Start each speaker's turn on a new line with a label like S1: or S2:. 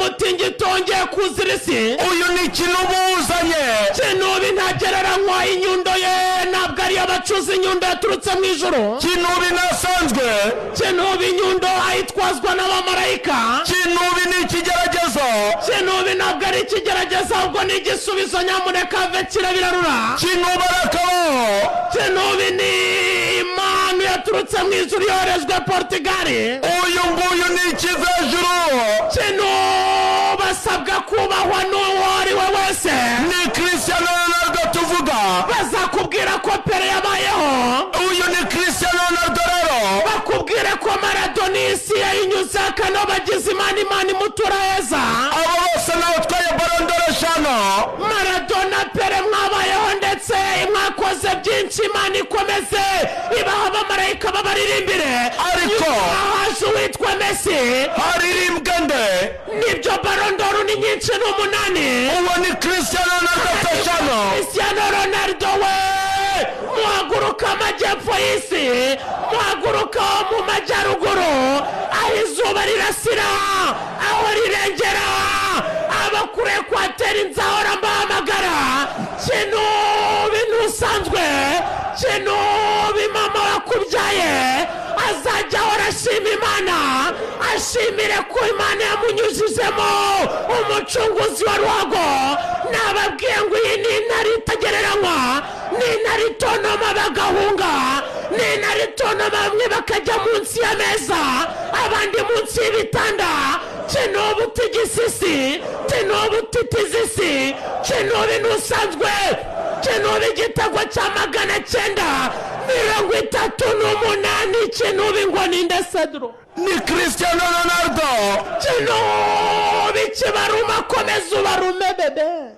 S1: Umutingito wongeye kuzira isi.
S2: Uyu ni Kinubi uzanye.
S1: Kinubi ntagereranywa. Inyundo ye ntabwo ariyo bacuza, inyundo yaturutse mu ijuru.
S2: Kinubi ntasanzwe.
S1: Kinubi inyundo ayitwazwa n'abamarayika.
S2: Kinubi ni ikigeragezo.
S1: Kinubi ntabwo ari ikigeragezo, ahubwo ni igisubizo. Nyamuneka ve kirabirarura.
S2: Kinubi arakabaho.
S1: Kinubi ni impano yaturutse mu ijuru yoherejwe Portugali.
S2: Uyu nguyu ni ikivejuru.
S1: Kinubi asabwa kubahwa n'uwo ari we wese.
S2: Ni Cristiano Ronaldo tuvuga.
S1: Bazakubwira ko Pele yabayeho.
S2: Uyu ni Cristiano Ronaldo rero.
S1: Bakubwire ko Maradona isi yayinyuze akano bagize Imana, Imana imutura heza.
S2: Abo bose nawe utwaye Ballon d'Or eshanu.
S1: Maradona, Pele, mwabayeho ndetse mwakoze byinshi. Imana ikomeze ibaha abamarayika babaririmbire.
S2: Ariko
S1: Nyuma haje uwitwa Messi.
S2: Haririmbwe nde?
S1: Nibyo, Ballon d'Or ni nyinshi, ni umunani.
S2: Uwo ni Cristiano Ronaldo, afite eshanu.
S1: Cristiano Ronaldo we, muhaguruka amajyepfo y'isi, muhaguruka mu majyaruguru, aho izuba rirasira, aho rirengera, abakure kwatera inzahora mbahamagara. Kinubi ntusanzwe. Kinubi, mama wakubyaye azajya ahora ashima Imana, ashimire ko Imana yamunyujijemo umucunguzi wa ruhago. Nababwiye ngo iyi ni intare itagereranywa, ni intare itonoma bagahunga, ni intare itonoma bamwe bakajya munsi y'ameza, abandi munsi y'ibitanda. Kinubi utigisisi, kinubi utitizisi, kinubi ntusanzwe. Kinubi igitego cya 938. Kinubi ngo ninde, Cedro?
S2: Ni Cristiano Ronaldo.
S1: Kinubi kibaruma, komeza ubarume bebe.